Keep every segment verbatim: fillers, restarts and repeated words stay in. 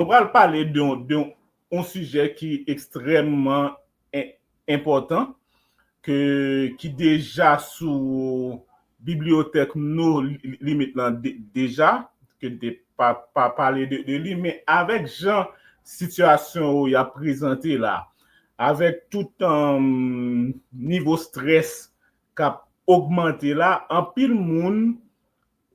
Nou pral pale de yon, de yon sijè ki ekstrèmman en- enpòtan, ke, ki deja sou bibliyotèk nou li- limit lan de- deja, ke te pa, pa pale de, de li, men avèk jan sitiyasyon yo y ap prezante la, avèk tout um, nivo strès k ap ogmante la, anpil moun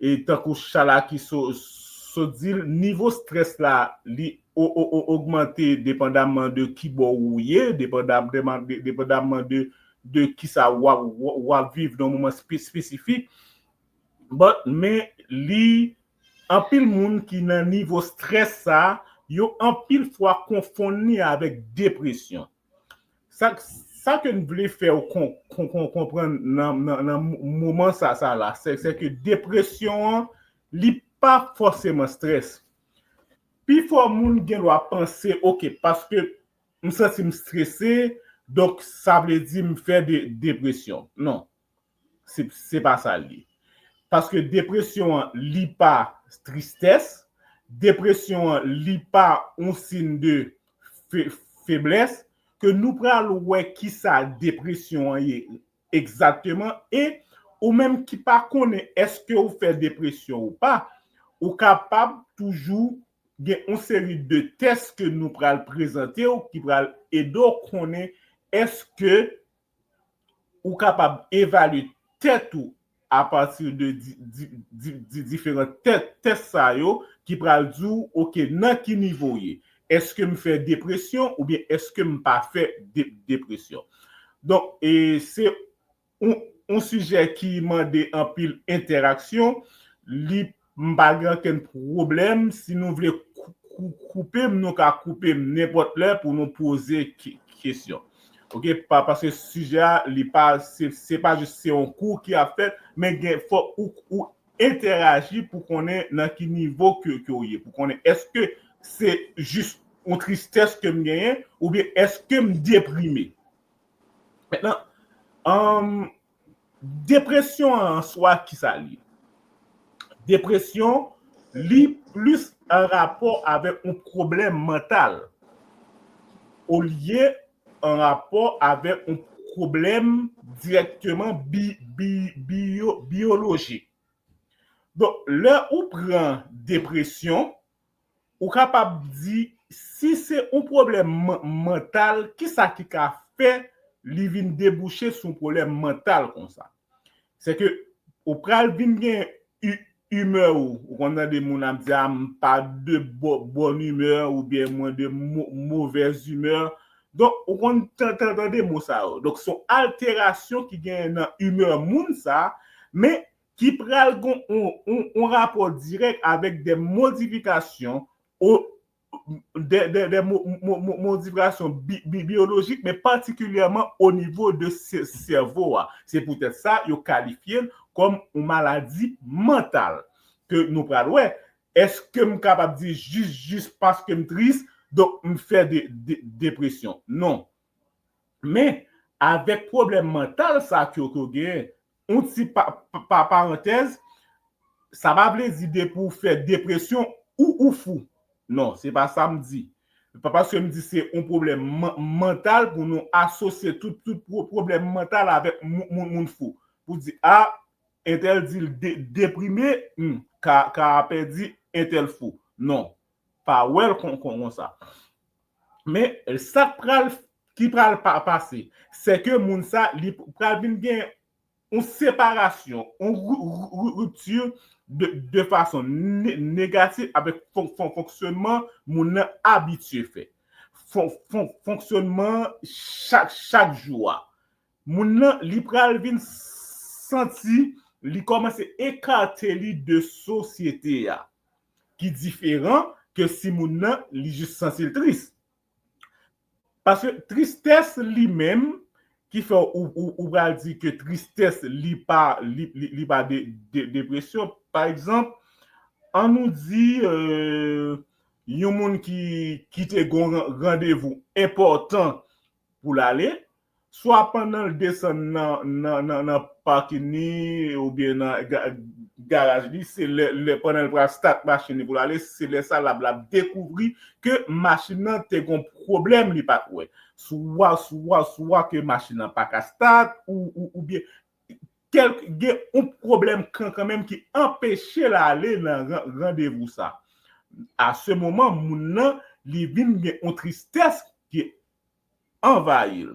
e tankou Chala ki so, so di l, nivo strès la, li o, o, o, ogmante depandamman de ki bò ou ye, depandam, deman- de- depandamman de, de kisa w ap, w ap viv nan moman spe- espesifik. But, men li, anpil moun ki nan nivo strès sa, yo anpil fwa konfonn li avèk depresyon. Sa, sa ke n vle fè w kon- kon- kon- konprann nan, nan, nan mo- moman sa, sa la, se, se ke depresyon an, li pa fòseman strès. Pifò moun gen dwa panse, oke, paske m santi m strese, donk sa vle di m fè de, depresyon. Non. Se, se pa sa l ye. Paske depresyon an, li pa tristès. Depresyon an, li pa yon siy de fe- feblès. Ke nou pral wè kisa depresyon an ye egzakteman. E ou menm ki pa konnen èske ou fè depresyon ou pa, ou kapab toujou gen yon seri de tès ke nou pral prezante w ki pral ede w konnen èske ou kapab evalye tèt ou apati de di- di- di- di- diferan tè- tès sa yo ki pral di w, oke, nan ki nivo w ye? Èske m fè depresyon oubyen èske m pa fè de- depresyon? Donk, e se yon, yon sijè ki mande anpil entèraksyon. Li, m pa gen okenn pwoblèm si nou vle kou- kou- koupe m, nou ka koupe m nenpòt lè pou nou poze ke- kesyon. Oke, pa, paske sijè a, li pa, se, se pa jis se yon kou ki ap fèt, men gen, fò ou, ou entèraji pou konnen nan ki nivo ke, ke w ye, pou konnen èske se jis yon tristès ke m genyen, oubyen èske m deprime. Mentnan, um, depresyon an swa, kisa li ye? Depresyon, li plis an rapò avèk yon pwoblèm mantal, olye an rapò avèk yon pwoblèm dirèkteman bi- bi- biyo- biyolojik. Donk, lè ou pran depresyon, ou kapab di, si se yon pwoblèm man- mantal, kisa ki ka fè li vin debouche sou yon pwoblèm mantal konsa? Se ke ou pral vin gen hu- humeur ou. Ou konn tande moun ap di, a, m pa de bo- bonne humeur oubyen mwen de mo- mauvaise humeur. Donk, ou konn tan- tan- tande mo sa yo. Donk, se yon alterasyon ki genyen nan humeur moun sa, men ki pral gen yon, yon, yon rapò dirèk avèk de modifikasyon o- de, de, de mo- mo- mo- modifikasyon bi- bi- biyolojik, men patikilyèman o nivo de se- sèvo a. Se poutèt sa, yo kalifye l kòm yon maladi mantal. Ke nou pral wè, èske m kapab di jis, jis paske m tris, donk m fè de, de, depresyon? Non. Men, avèk pwoblèm mantal sa ke, ke w genyen, yon ti pa, pa, pa- parantèz, sa pa vle di depi w fè depresyon ou, ou fou. Non, se pa sa m di. Pa paske m di se yon pwoblèm man- mantal pou nou asosye tout, tout pwo- pwoblèm mantal avèk moun, moun, moun fou. Pou di, a, entèl di l de- deprime, hmm, ka, ka apè di entèl fou. Non, pa wè l kon- kon- konsa. Men sa k pral, ki pral pa- pase, se ke moun sa, li pral vin gen yon separasyon, yon ru- ru- ru- ripti de, de fason ne- negatif avèk fon- fon- fonksyonman moun nan abitye fè. Fon- fon- fonksyonman chak, chak jou a. Moun nan, li pral vin santi li kòmanse ekate li de sosyete a, ki diferan ke si moun nan, li jis santi l tris. Paske tristès li menm, ki fè ou, ou, ou pral di ke tristès li pa, li, li, li pa de, de, depresyon. Pa egzanp, ann nou di, euh, yon moun ki, ki te gen yon ran- randevou enpòtan pou l ale, swa pandan l desann nan, nan, nan, nan pakin li oubyen nan ga- garaj li, se lè, lè pandan l pral stat machin li pou l ale, se lè sa l ap, l ap dekouvri ke machin nan te gon pwoblèm li pa t wè. Swa, swa, swa ke machin nan pa ka stat ou, ou, oubyen kèlke, gen yon pwoblèm kan, kanmenm ki anpeche l ale nan ran- randevou sa. A se moman, moun nan, li vin gen yon tristès ki anvayi l.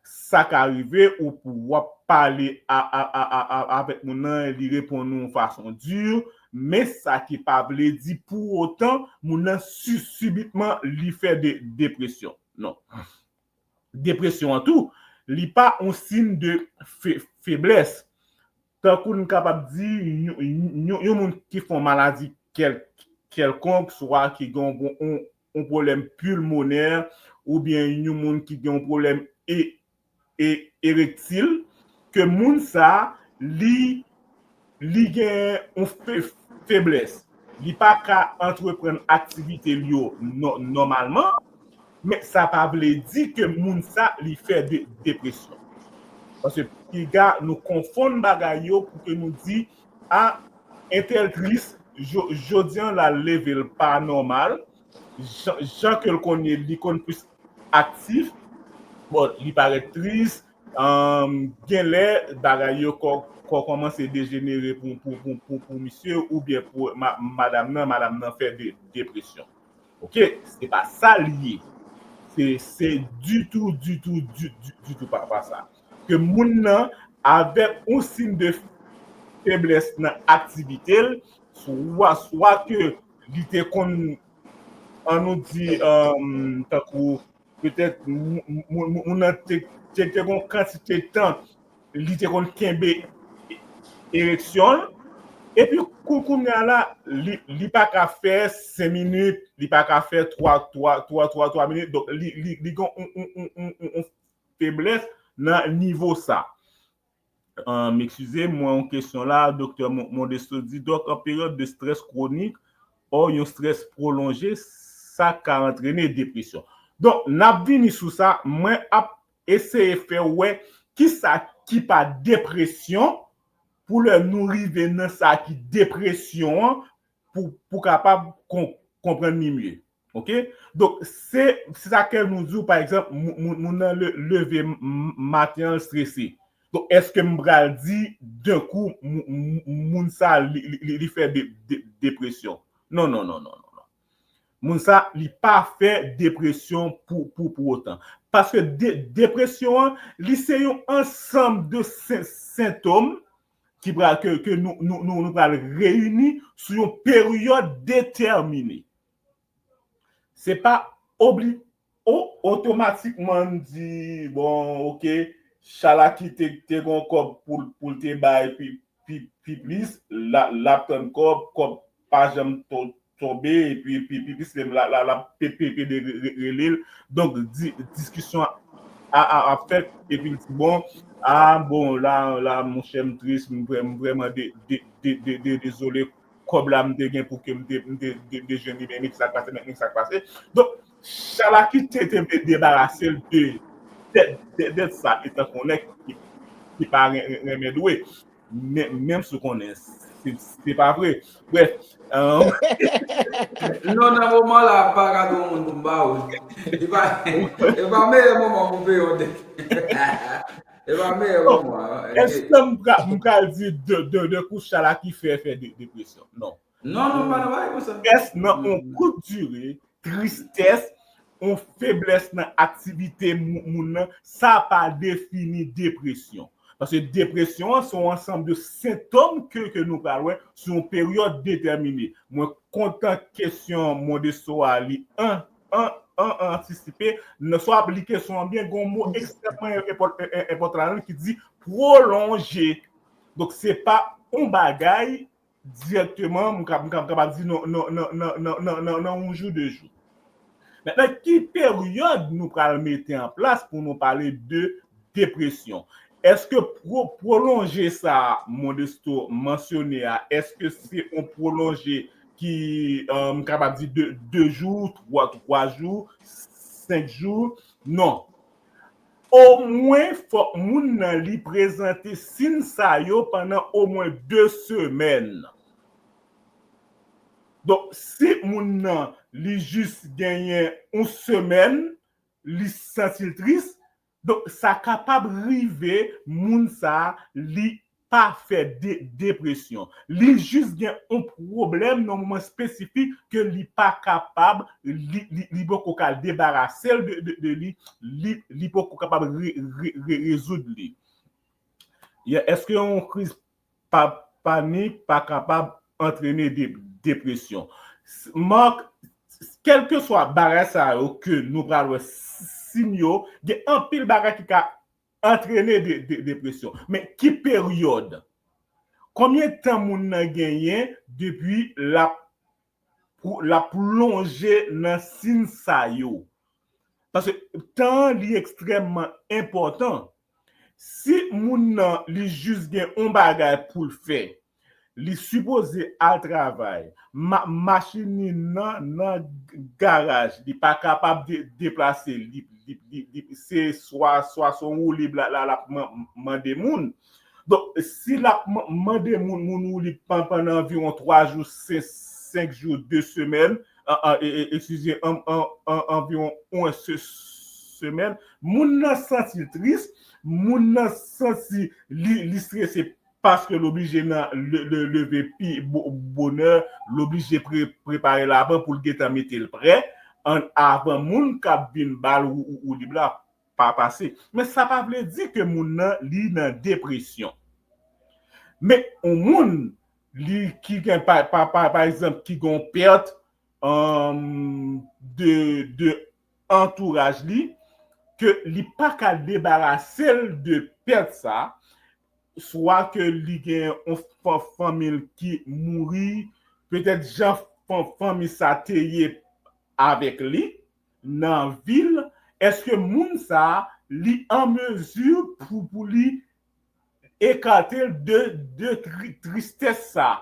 Sa ka rive ou pou w ap pale a, a, a, a, a, avèk moun nan, li reponn ou yon fason di, men sa ki pa vle di pou otan moun nan si- sibitman li fè de, depresyon. Non. Depresyon an tou, li pa yon siy de fe- feblès. Tankou n kapab di, yon, yon, yon moun ki fè yon maladi kèl- kèlkonk, swa ki gen yon, yon, yon pwoblèm pilmonè, oubyen yon moun ki gen yon pwoblèm e- e- erektil, ke moun sa, li, li gen yon fe- feblès. Li pa ka antreprann aktivite l yo nò- nòmalman, men sa pa vle di ke moun sa, li fè de- depresyon. Paske piga nou konfonn bagay yo pou ke nou di, a, entèl tris, jo- jodi an l al leve l pa nòmal, jan, jan ke l konn ye, li konn plis aktif, bon, li parèt tris, um, genlè bagay yo kò- kò- kòmanse dejenere pou, pou, pou, pou, pou misye oubyen pou ma- madanm nan, madanm nan fè de- depresyon. Oke? Se pa sa l ye. Se, se ditou, ditou, di- di- ditou pa, pa sa. Ke moun nan, avèk yon siy de feblès nan aktivite l, swa, swa ke li te konn, an nou di, um, tankou, petèt, moun, moun, moun nan te, te, te gon kantite tan, li te konn kenbe ereksyon l, epi kou- kounye a la, li, li pa ka fè senk minit, li pa ka fè twa, twa, twa, twa, twa minit, donk li, li, li gen yon, yon, yon, yon, yon, yon feblès nan nivo sa. Um, eskize mwen, yon kesyon la, Doktè Mon- Modesto di, donk, an peryòd de strès kwonik, o yon strès pwolonje, sa ka antrene depresyon. Donk, n ap vini sou sa, mwen ap eseye fè w wè kisa ki pa depresyon pou lè nou rive nan sa ki depresyon an, pou, pou kapab kon- konprann li mye. Oke? Donk, se, se sa ke nou di w, pa egzanp, moun, moun, moun nan le- leve m- m- maten an, l strese. Donk, èske m pral di, denkou, m- m- moun sa, li, li, li- li fè de- de- depresyon? Non, non, non, non, non, non. Moun sa, li pa fè depresyon pou, pou, pou otan. Paske de- depresyon an, li se yon ansanm de sen- sentòm ki pral, ke, ke nou, nou, nou, nou pral reyini sou yon peryòd detèmine. Se pa obli- o- otomatikman n di, bon, oke, Chalaki te, te gon kòb pou, pou l te bay pi, pi, pi plis, l a- l ap tann kòb, kòb pa janm to- tonbe, epi, epi, epi plis menm la, la, la, pe- pe- pede re- re- rele l. Donk, di- diskisyon a, a, a fèt, epi l di, bon, a, bon, la, la, monchè, m tris, m vrè- m vrèman de- de- de- de- de- dezole, kòb la m te gen pou ke m te, m te, de- de jwenn li, men, men ki sa k pase, men, men ki sa k pase. Donk, Chalaki te, te vle debarase l de, de, de, de sa, etan konnen ki, ki pa ren- ren- renmen dwe. Men, menm si w konnen, se, se pa vre. Brèf, um, Non, nan moman la, m pa ka gen yon moun pou m ba ou. E pa, e pa meyè moman pou peye yon dèt. E pa meyè Bon, moman. èske m pra- m pral di de, de, de kou Chalaki fè, fè de- depresyon? Non. Non, non, pa nan bagay konsa. Strès nan yon kout dire, tristès, yon feblès nan aktivite mou- moun nan, sa pa defini depresyon. Paske depresyon an se yon ansanm de sentòm ke, ke nou pral wè sou yon peryòd detèmine. Mwen kontan kesyon Modesto a, li an, an, an, an antisipe. Nan swa ap li kesyon an byen, gon mo ekstrèmman enpòt- en- en- enpòtan ladan ki di pwolonje. Donk, se pa yon bagay dirèkteman, m ka- m ka- m kapab di nan, nan, nan, nan, nan, nan, nan, nan yon jou, de jou. Mentnan, ki peryòd nou pral mete an plas pou nou pale de depresyon? Èske pwo- pwolonje sa a Modesto mansyone a, èske se yon pwolonje ki, euh, m kapab di de, de jou, twa, twa jou, senk jou? Non. omwen fòk moun nan li prezante siy sa yo pandan omwen de semèn. Donk, si moun nan li jis genyen yon semèn, li santi l tris, donk, sa kapab rive moun sa a, li pa fè de, depresyon. Li jis gen yon pwoblèm nan yon moman espesifik ke li pa kapab, li, li, li poko ka debarase l de, de, de li, li, li poko kapab re, re, re, rezoud li. Èske yon kriz pa, panik pa kapab antrene de, depresyon? Mark, kèlkeswa bagay sa yo ke nou pral wè, siy yo, gen anpil bagay ki ka antrene de, de, depresyon. Men ki peryòd? Konbyen tan moun nan genyen depi l ap, l ap plonje nan siy sa yo? Paske tan an li ekstrèmman enpòtan. Si moun nan li jis gen yon bagay pou l fè, li sipoze al travay, ma, machin li nan, nan garaj, li pa kapab de, deplase, li, li, li, li, se swa, swa se yon woulib la, la, l ap man, mande moun. Donk, si l ap man, mande moun, moun woulib pandan anviwon twa jou, senk, senk jou, de semèn, an, an, e, e, eskize, an, an, an, anviwon yon se, semèn, moun nan santi l tris, moun nan santi li, li strese paske l oblije nan le, le, leve pi bo, bonè, l oblije pre, prepare lavan pou l gentan mete l prè, an, avan moun k ap vin ba l ou, ou, woulib la pa pase. Men sa pa vle di ke moun nan li nan depresyon. Men yon moun li ki gen pa, pa, pa, pa egzanp ki gen yon pèt, um, de, de antouraj li, ke li pa ka debarase l de pèt sa, swa ke li gen yon fan, fanmi l ki mouri, petèt jan fan, fanmi sa te ye avèk li nan vi l, èske moun sa li an mezi pou, pou li ekate l de, de tri, tristès sa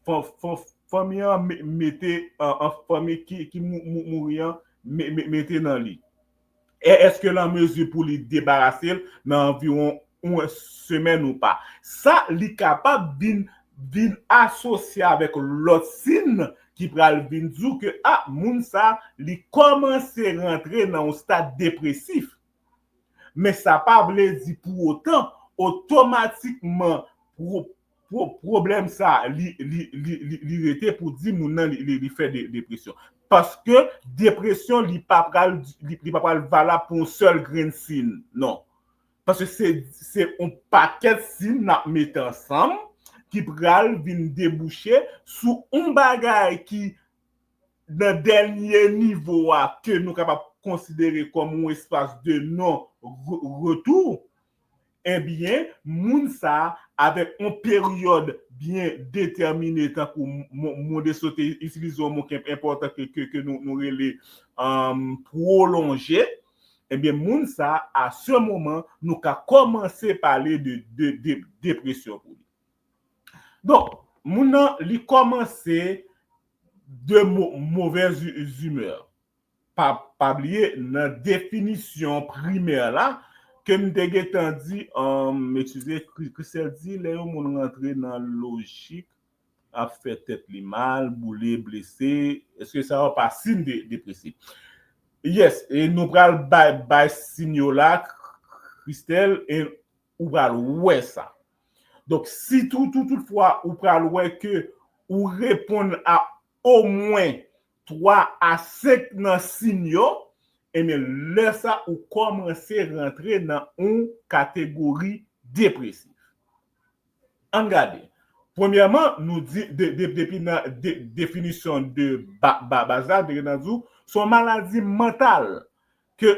fan, fan, fanmi an me, mete an, an fanmi ki, ki mou, mou, mouri an me, me, mete nan li? E èske l an mezi pou li debarase l nan anviwon yon semèn ou pa? Sa li kapab vin, vin asosye avèk lòt siy ki pral vin di w ke a, moun sa li kòmanse rantre nan yon stad depresif. Men sa pa vle di pou otan otomatikman pro, pro, pwoblèm sa li, li, li, li, li rete pou di moun nan li, li, li fè de, depresyon. Paske depresyon li pa pral, li, li pa pral valab pou yon sèl grenn siy, non. Paske se, se yon pakèt siy n ap mete ansanm ki pral vin debouche sou yon bagay ki nan dènye nivo a ke nou kapab konsidere kòm yon espas de non re, retou, ebyen, moun sa a, avèk yon peryòd byen detèmine, tankou mo, mo de sote itilize yon mo ki enpòtan ke, ke, ke nou, nou rele, um, pwolonje, ebyen, moun sa a, a se moman, nou ka kòmanse pale de, de, de depresyon pou li. Donk, moun nan, li kòmanse de mo, mauvaise humeur. Pa, pa bliye, nan definisyon primè la, ke m te gentan di, um, eskize, Christelle di, lè yon moun rantre nan lojik, ap fè tèt li mal, boule, blese, èske sa yo pa siy de, depresif? Yes, e nou pral bay, bay siy yo la, Christelle, e ou pral wè sa. Donk, si tou, tou, toutfwa ou pral wè ke ou reponn a omwen twa a senk nan siy yo, ebyen, lè sa ou kòmanse rantre nan yon kategori depresif. Ann gade. Premyèman, nou di, de, de, depi nan de, definisyon de ba, ba, baz la, te gentan di w, se yon maladi mantal ke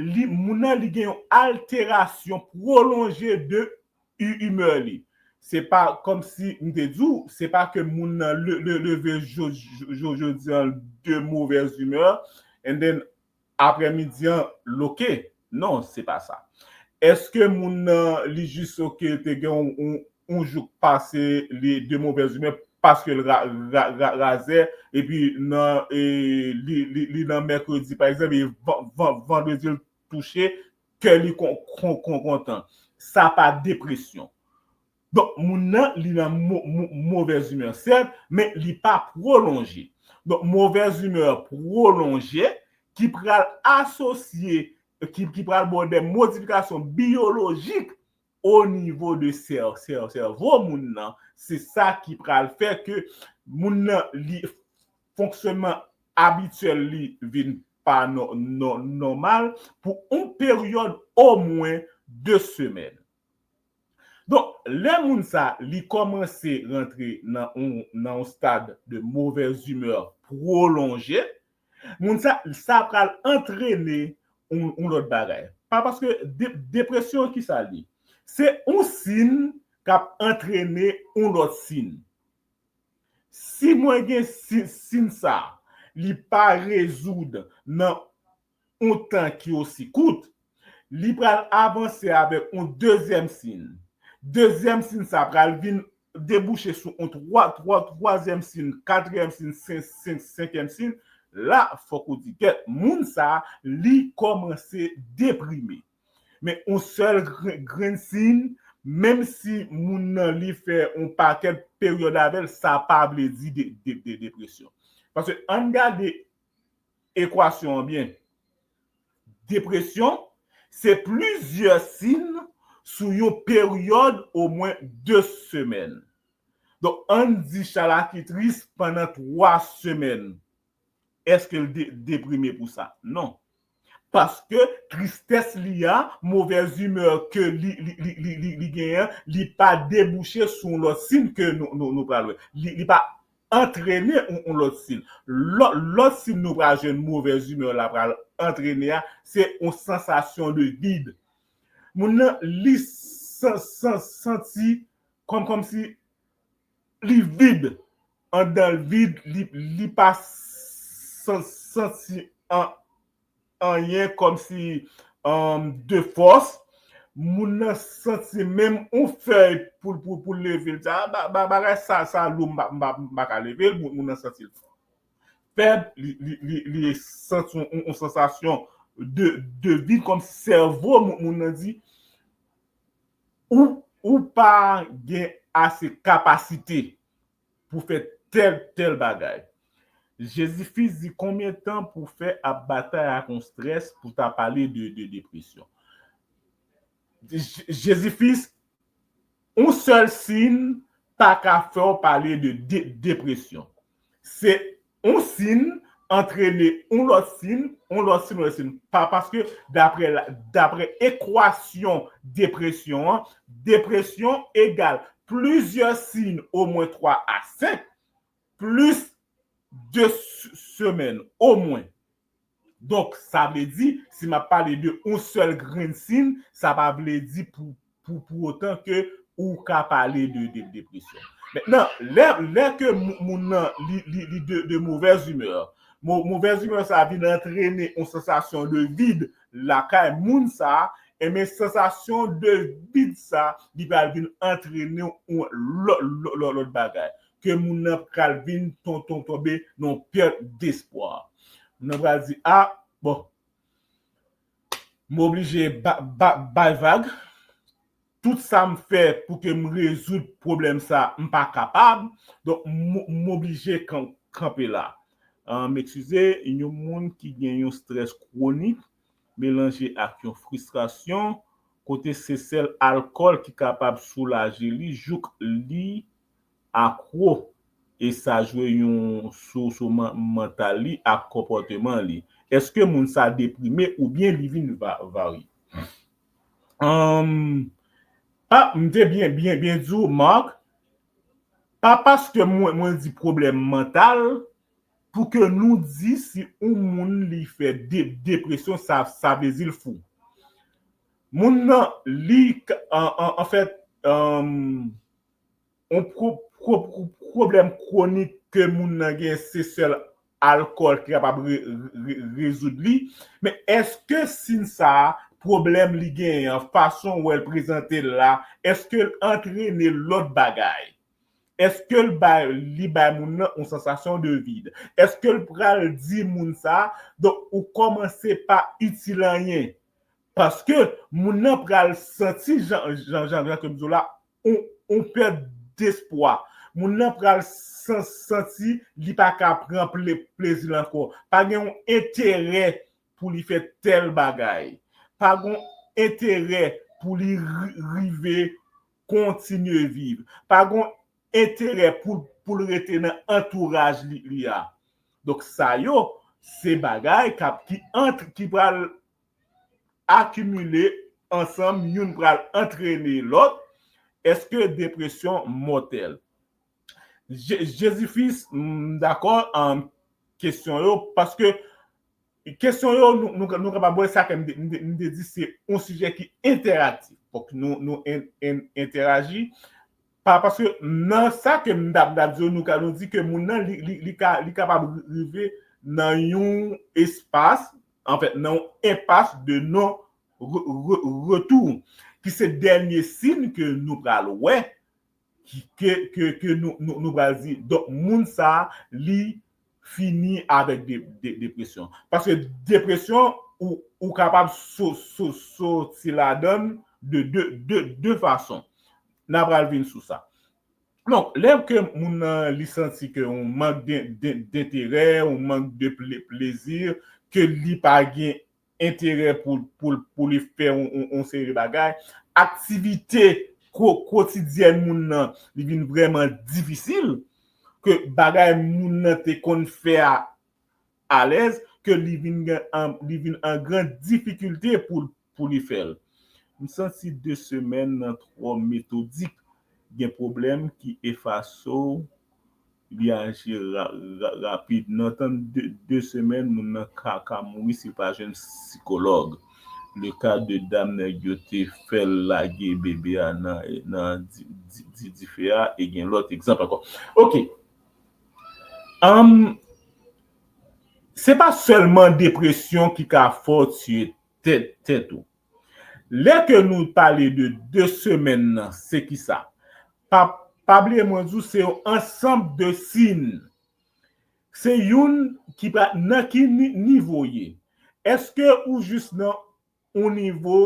li, moun nan li gen yon alterasyon pwolonje de hu, humeur li. Se pa kòmsi m te di w, se pa ke moun nan le, le, leve jo, jo, jo, jodi an de mauvaise humeur, and then aprèmidi an, l oke. Non, se pa sa. Èske moun nan, li jis oke, te gen yon, yon, yon jou k pase, li de mauvaise humeur paske l ra, ra, ra, razè, epi nan, e, li, li, li nan mèkredi, pa egzanp, e van, van, vandredi l touche, kè li kon, kon, kon, kontan. Sa pa depresyon. Donk, moun nan, li nan mo, mo, movèz imè, sèt, men li pa pwolonje. Donk, movèz imè pwolonje ki pral asosye, ki, ki pral ba w de modifikasyon biyolojik o nivo de sè, sè, sèvo moun nan. Se sa ki pral fè ke moun nan, li, fonksyonman abityèl li vin pa nò, nò, nòmal pou yon peryòd omwen de semèn. Donk, lè moun sa, li kòmanse rantre nan yon, nan yon stad de mauvaise humeur pwolonje, moun sa, sa pral antrene yon, yon lòt bagay. Pa paske de, depresyon, ki sa li? Se yon siy k ap antrene yon lòt siy. Si mwen gen si, siy sa, li pa rezoud nan yon tan ki osi kout, li pral avanse avèk yon dezyèm siy. Dezyèm siy sa pral vin debouche sou yon twa, twa, twazyèm siy, katriyèm siy, sen, sen, senkyèm siy. La, fòk ou di, kèt, moun sa, li kòmanse deprime. Men yon sèl gren, grenn siy, menm si moun nan li fè yon pakèt peryòd avè l, sa pa vle di de, de, de depresyon. Paske ann gade ekwasyon an byen. Depresyon, se plizyè siy sou yon peryòd omwen de semèn. Donk, ann di chalakitris pandan twa semèn. Èske l de, deprime pou sa? Non. Paske tristès li a, movèz imè ke li, li, li, li, li, li genyen, li pa debouche sou yon lòt siy ke nou, nou, nou pral wè. Li, li pa antrene yon, yon lòt siy. Lòt, lòt siy nou pral jwenn movèz imè la pral antrene a, se yon sansasyon de vid. Moun nan, li san, san, santi kòm, kòmsi li vid. Anndan l vid, li, li pa san, santi an, anyen kòmsi, um, de fòs. Moun nan santi menm yon fèy pou, pou, pou leve l. Di, "Ah, ba, ba, bagay sa, sa lou, m pa, m pa, m pa ka leve l." Moun, moun nan santi l fèb, li, li, li, li santi yon, yon, yon sansasyon de, de vid, kòm sèvo moun, moun nan di, ou, ou pa gen ase kapasite pou fè tèl, tèl bagay. Jezi Kris di, "Konbyen tan pou fè ap batay ak yon strès pou ta pale de, de depresyon?" Je, Jezi Kris, yon sèl siy pa ka fè w pale de, de depresyon. Se yon siy antrene yon lòt siy, yon lòt siy, yon lòt siy. Pa, paske daprè la, daprè ekwasyon depresyon an, depresyon egal plizyè siy, omwen twa a senk, plis de s-, semèn, omwen. Donk, sa vle di, si m ap pale de yon sèl grenn siy, sa pa vle di pou, pou, pou otan ke ou ka pale de, de depresyon. Mentnan, lè, lè ke mou-, moun nan, li, li, li de, de movèz imè, mo-, movèz imè sa vin antrene yon sansasyon de vid lakay moun sa, enben, sansasyon de vid sa, li pral vin antrene yon lòt, lòt, lòt, lòt bagay. Ke moun nan pral vin ton, ton, tonbe nan pèt despwa. Moun nan pral di, "Ah, bon, m oblije ba, ba, bay vag. Tout sa m fè pou ke m rezoud pwoblèm sa, m pa kapab. Donk, m, m oblije kan, kanpe la." Ah, m eskize, yon moun ki gen yon strès kwonik melanje ak yon fristrasyon, kote se sèl alkòl ki kapab soulaje li jouk li akwo, e sa jwe yon sou, sou man-, mantal li ak konpòteman li. Èske moun sa deprime oubyen li vin va-, varye? Anm, pa, m te byen, byen, byen di w, Mark, pa paske mwen, mwen di pwoblèm mantal, pou ke nou di si yon moun li fè de-, depresyon, sa, sa vle di l fou. Moun nan, li, k-, an, an, anfèt, anm, yon pwo-, pwo-, pwo-, pwoblèm kwonik ke moun nan gen, se sèl alkòl ki kapab re-, re-, rezoud li. Men èske siy sa a, pwoblèm li genyen an, fason w wè l prezante l la, èske l antrene lòt bagay? Èske l bay, li bay moun nan yon sansasyon de vid? Èske l pral di moun sa, donk, ou kòmanse pa itil anyen? Paske moun nan pral santi, jan, jan, jan, jan ke m di w la, yon, yon pèt despwa. Moun nan pral san, santi li pa ka pran ple, plezi l ankò. Pa gen yon enterè pou li fè tèl bagay. Pa gen yon enterè pou li ri, rive kontinye viv. Pa gen yon enterè pou, pou l rete nan antouraj li, li a. Donk, sa yo, se bagay k ap, ki ant, ki pral akimile ansanm, youn pral antrene lòt. Èske depresyon mòtèl? Je, Jezifis, m dakò, an kesyon yo, paske kesyon yo, nou, nou, nou kapab wè sa ke m te, m te, m te di se yon sijè ki entèraktif. Fòk nou, nou en, en, entèraji. Pa, paske nan sa ke m t ap, t ap di yo, nou ka, nou di ke moun nan, li, li, li, ka, li kapab rive nan yon espas, anfèt, nan yon enpas de non re, re, retou, ki se dènye siy ke nou pral wè, ki, ke, ke, ke nou, nou, nou pral di. Donk, moun sa, li fini avèk de, de, depresyon. Paske depresyon, ou, ou kapab so, so, soti ladan l de, de, de, de fason. N a pral vin sou sa. Donk, lè ke moun nan li santi ke yon mank de, de, denterè, yon mank de ple, plezi, ke li pa gen enterè pou, pou, pou li fè yon, yon, yon seri de bagay, aktivite ko, kotidyèn moun nan, li vin vrèman difisil, ke bagay moun nan te konn fè a alèz, ke li vin gen, an, li vin an gran difikilte pou, pou li fè l. M santi de semèn nan twò metodik, gen pwoblèm ki efase w, li aji ra, ra, rapid. Nan tan de, de semèn, moun nan ka, ka mouri si l pa jwenn sikològ. Le ka de dam nèg yo te fè l lage bebe a nan, nan di, di, di, dife a, e gen lòt egzanp ankò. Ok. Anm, se pa sèlman depresyon ki ka fè w tiye tèt, tèt ou. Lè ke nou pale de de semèn nan, se ki sa? Pa, pa bliye mwen di w, se yon ansanm de siy. Se youn ki pa, nan ki ni, nivo w ye? Èske ou jis nan yon nivo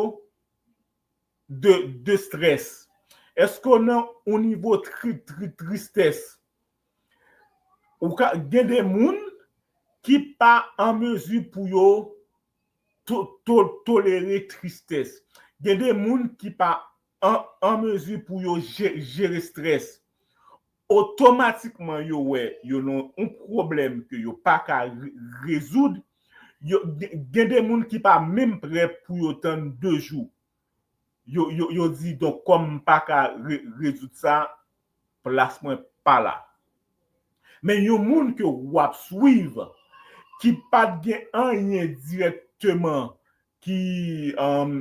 de, de strès? Èske w nan yon nivo tri, tri, tristès? Ou ka, gen de moun ki pa an mezi pou yo to, to, tolere tristès. Gen de moun ki pa an, an mezi pou yo je, jere strès. Otomatikman, yo wè yo nan yon pwoblèm ke yo pa ka re, rezoud. Yo, gen, gen de moun ki pa menm prè pou yo tann de jou. Yo, yo, yo di, donk, kòm m pa ka re, rezoud sa, plas mwen pa la. Men yon moun ke w ap swiv, ki pa t gen anyen dirèkteman ki, um,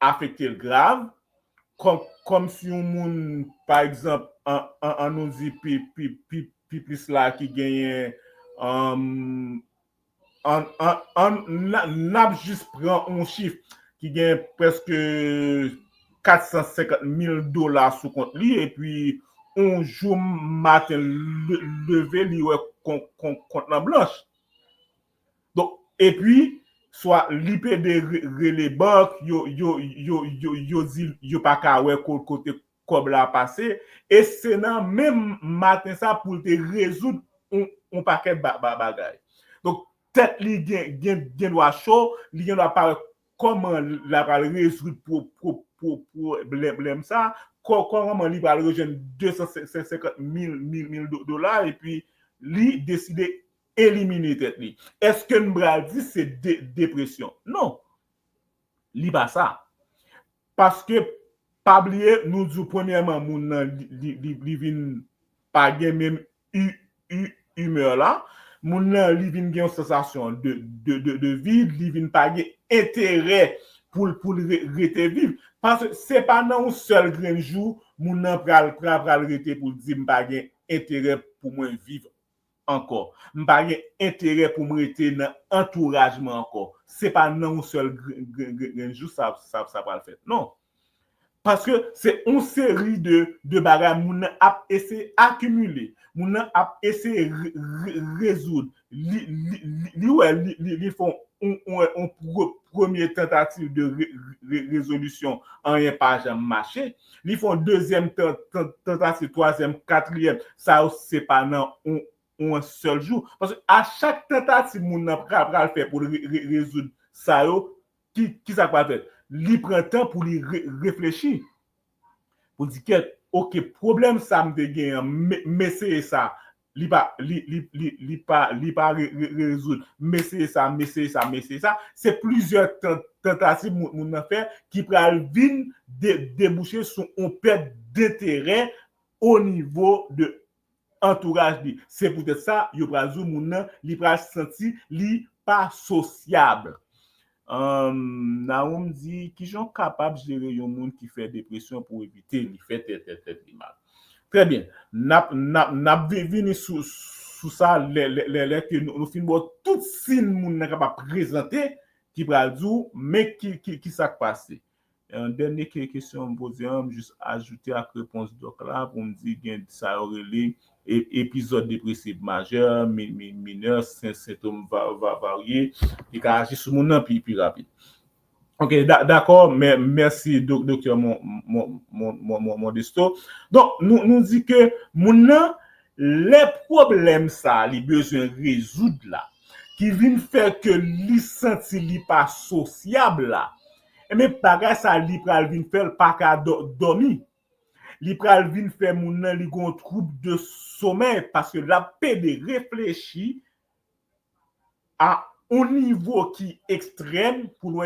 afekte l grav, kòm, kòm si yon moun, pa egzanp, an, an, an nou di pi, pi, pi, pi plis la ki genyen, um, an, an, an, n a, n ap jis pran yon chif ki gen prèske kat san senkant mil dola sou kont li, epi yon jou maten le, leve, li wè kon, kon, kont lan blanch. Donk, epi, swa li pede re, rele bank, yo, yo, yo, yo, yo di yo pa ka wè ko, kote kòb la pase, e se nan menm maten sa pou l te rezoud yon, yon pakèt ba, ba, bagay. Donk, tèt li gen, gen, gen dwa cho, li gen dwa pa wè kòman l ap al rezoud pwo, pwo, pwo, pwoblèm sa, kò, kòman li pral rejwenn de san senkant mil, mil, mil do, dola, epi li deside elimine tèt li. Èske n pral di se de, depresyon? Non. Li pa sa. Paske, pa bliye, nou di w premyèman, moun nan, li, li, li, li vin pa gen menm i, i, imè la. Moun nan, li vin gen yon sansasyon de, de, de, de vid, li vin pa gen enterè pou l, pou l re, rete viv. Paske se pa nan yon sèl grenn jou, moun nan pral, pral, pral rete pou l di, "M pa gen enterè pou mwen viv ankò. M pa gen enterè pou m rete nan antouraj mwen ankò." Se pa nan yon sèl grenn, grenn, grenn, grenn jou sa, sa, sa pral fèt. Non. Paske se yon seri de, de bagay moun nan ap eseye akimile. Moun nan ap eseye re, re, rezoud. Li, li, li, li wè, li, li, li fè yon yon, yon, yon pre- premye tantativ de re- re- rezolisyon, anyen pa janm mache. Li fè yon dezyèm tan- tan- tantativ, twazyèm, katriyèm, sa yo se pa nan yon, yon sèl jou. Paske a chak tantativ moun nan pral, pral fè pou l re- re- rezoud sa yo, ki, ki sa k pral fèt? Li pran tan pou li re- reflechi. Pou di kèt, oke, pwoblèm sa m te gen an, m eseye sa, li pa li li li li pa li pa re- re- rezoud, m eseye sa, m eseye sa, m eseye sa. Se plizyè tan- tantativ moun moun nan fè ki pral vin de- debouche sou yon pèt denterè o nivo de antouraj li. Se poutèt sa yo pral di w moun nan li pral santi li pa sosyab. Naoum di, kijan w kapab jere yon moun ki fè depresyon pou evite li fè tèt tèt tèt li mal? Trè byen. N ap n ap n ap vini sou sou sa lè lè lè lè ke nou fin ba w tout siy moun nan kapab prezante ki pral di w men ki ki ki sa k pase. Yon dènye ke- kesyon m poze an, m jis ajoute ak repons dòk la pou m di gen sa yo rele e- epizòd depresif majè, mi- mi- minè, sen- sentòm va- va- varye, li ka aji sou moun nan pi pi rapid. Ok, da- dakò, mè- mèsi dok- doktè Mon- Mon- Mon- Mon- Mon- Modesto. Donk, nou nou di ke moun nan, lè pwoblèm sa a li bezwen rezoud la, ki vin fè ke li santi li pa sosyab la, enben bagay sa a li pral vin fè l pa ka dò- dòmi. Li pral vin fè moun nan li gen yon twoub de somèy paske l ap pede reflechi a yon nivo ki ekstrèm pou l wè